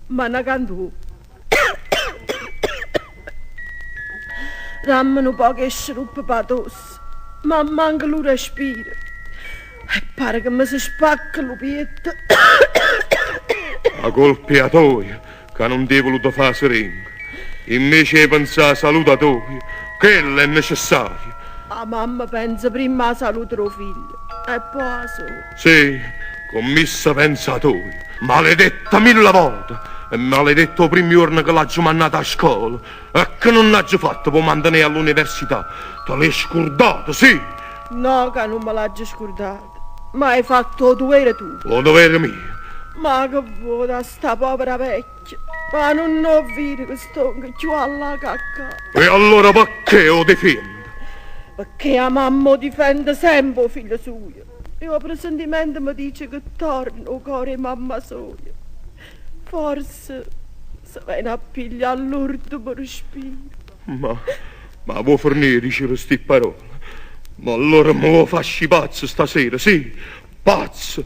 Ma na cantù. Damme nu poco 'e sciroppo p' 'a tosse. Ma manca lu respiro. E pare che me se spacca lu pietto. A colpa è 'a toja ca nun t'hê vuluto fà 'a siringa. Invece 'e penzà 'a saluta toja, chella è necessaria. 'A mamma penza primma 'a salute d' 'o figlio e po' 'a soja. Sì, comm'essa penza 'a toja. Maledetta mille vote! E maledetto 'o primmo juorno che l'aggio mannato 'a scola e che nun aggio fatto p' 'o mantenè all'università. Te l'hê scurdato, sì? No ca nun me l'aggio scurdato, ma hê fatto 'o duvere tuo. O dovere mio? Ma che vuò da sta povera vecchia? Ma nun 'o vire che stongo cchiù 'a llà ca ccà? E allora pecché 'o difende? Pecché 'a mamma 'o difende sempe 'o figlio sujo e 'o presentimento me dice che torna 'o core 'e mamma soja. Forse se vene a piglià l'urdemo respiro. Ma, ma vuò fernì 'e dicere sti parole? Ma allora me vuò fa ascì pazzo stasera, sì? Pazzo!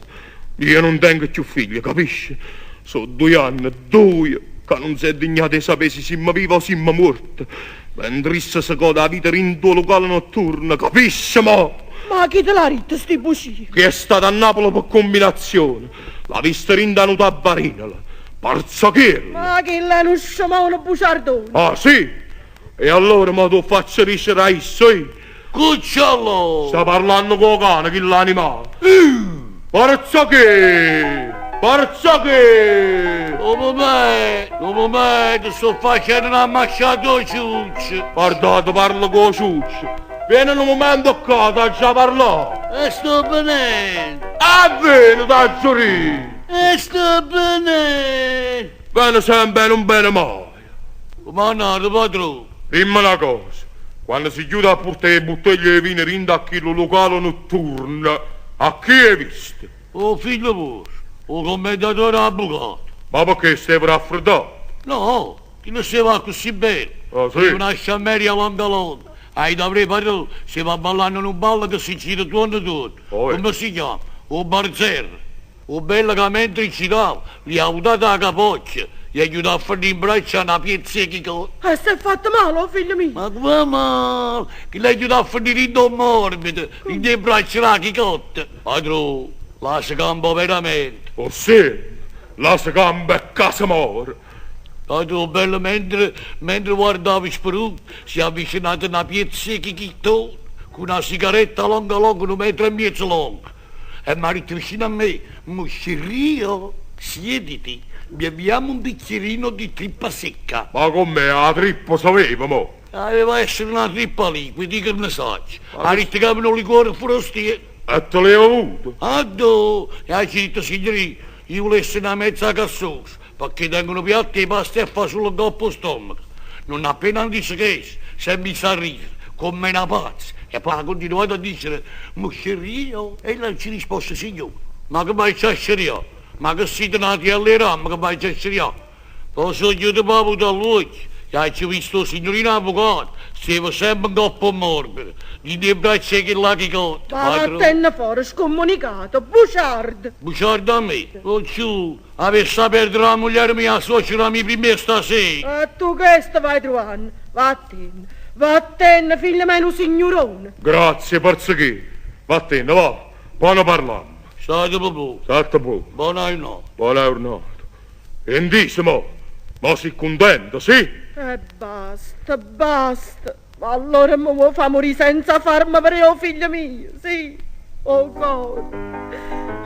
Io nun tengo cchiù figlie, capisci? So' duje anne, duje, ca nun s'è dignato 'e sapé si simmo vive o simmo muorte, mentre isso se gode 'a vita dint' 'o locale notturno, capisci mo? Ma chi te l'ha ditto sti bucie? Chi è stato a Napule pe combinazione, l'ha visto dint' 'a nu tabarinolo. Parzachiello! Ma chillo è nu scemone buciardone! Ah, sì? E allora mo t' 'o faccio dicere a isso, io! Cucciolo! Sta parlanno cu 'o cane, chill'animale! Parzaché! Parzaché! Nu mumento, nu mumento, sto facenno na mmasciata 'o ciuccio! Guardate, parla cu 'o ciuccio! Viene nu mumento ccà, t'aggia parlà! E sto venendo! E vieni, t'aggio ditto! E sto venendo! Vene sempe e nun vene mai! Cumannate, padrò! Dimme na cosa, quanno si ghiuto a purtà 'e butteglie 'e vino dinto a chillo locale notturno, a chi 'e visto? O figlio vuosto, 'o commendatore avvocato. Ma pecché steva raffreddato? No, chillo steva accussì bene. Ah, sì? Teneva na sciammeria longa longa. Aite 'a vedé, padrò, steva abballanno nu ballo che si gira tuorno tuorno. Comme si chiama? O barzerro. O bello ca mentre girava, li ha avutata 'a capocchia, gli è ghiuto a fernì 'mbraccio a na piezza 'e chicotta. E s'è fatto male 'o figlio mio? Ma come male? Chillo è ghiuto a fernì dint' 'o morbido, dint' 'e braccia d' 'a chicotta. Padrò, là se campa overamente. O sì, là se campa e ccà se more. Padrò bello mentre mentre guardava speruto, si è avvicinata na piezza 'e chichittone, cu na sigaretta longa longa, nu metro e miezo longa. E m'ha ditto vicino a me, Muscirrio, siediti, beviamo un bicchierino di trippa secca. Ma comm'è, 'a trippa sapeva mo? Aveva essere na trippa liquida, io che ne saccio. Ha ditto che aveva nu liquore furastiero. E te l'hê avuto? Addò? E aggio ditto, Signorì, io vulesse na mezza gassosa, pecché tengo nu piatto 'e pasta e fasule 'ncopp' 'o stommaco. Nun appena ha ntiso chesto, s'è misa a ridere, comm' 'e na pazza, e po' ha continuato a dicere, Muscirrio? E io l'aggio risposto, Signò, ma che m'aggia scerià? Ma che site na tiella 'e ramma che m'aggia scerià? Po' so' ghiuto p' avutà ll'uocchie e aggio visto 'o signorino avvocato, steva sempe 'ncopp' 'o morbido, dint' 'e braccia 'e chella chicotta. Ma vattenne fora, scommunicato, buciardo! Buciardo a me? O giuro, avesse 'a perdere 'a mugliera mia, 'a suocera mia primma 'e stasera! E tu chesto vai truvanno? Vattenne, vattenne, figlio mio è nu signurone! Grazie, Parzaché. Vattenne, va, po' ne parlammo. State buono. Statte buono. Bona jurnata. Bona jurnata. E 'ntiso mo? Mo si cuntenta, sì? E basta, basta! Ma allora me vuò fa murì senza farme vedè 'o figlio mio, sì? O core,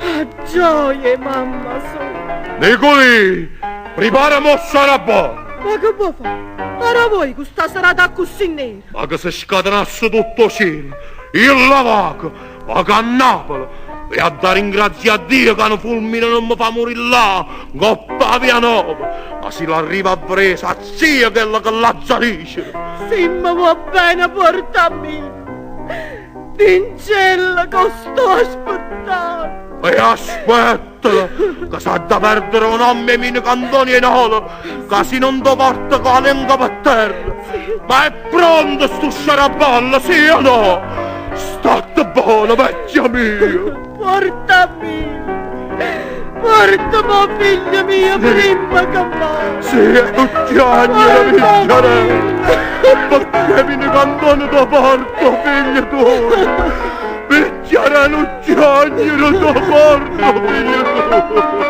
'a gioia 'e mamma soja! Niculì, pripara mo 'o sciaraballo! Ma che vuò fa? Arò vuò ì cu sta serata accussì nera? Ma che se scatenasse tutto 'o cielo! Io llà vaco, vaco a Napule e ha da ringrazià a Dio ca nu fulmine nun me fa murì là, 'ncoppa 'a via nova, ma si l'arrivo a verè saccio chello che l'aggia dicere. Si me vuò bene puortammillo, dincello che 'o sto aspettanno. E aspettalo, ca s'ha da perdere 'o nomme 'e Minico Antonio 'e Nola, ca si nun t' 'o porto cu 'a lengua pe terra. Ma è pronto stu sciaraballo, sì o no? Statte bona, vecchia mia! Portammillo! Portami 'o figlio mio primma che more! Sì, e nun chiagnere, vicchiarella! Perché viene cantando da porto, figlio tuo? Vicchiarella, nun chiagnere, da porto, figlio tuo!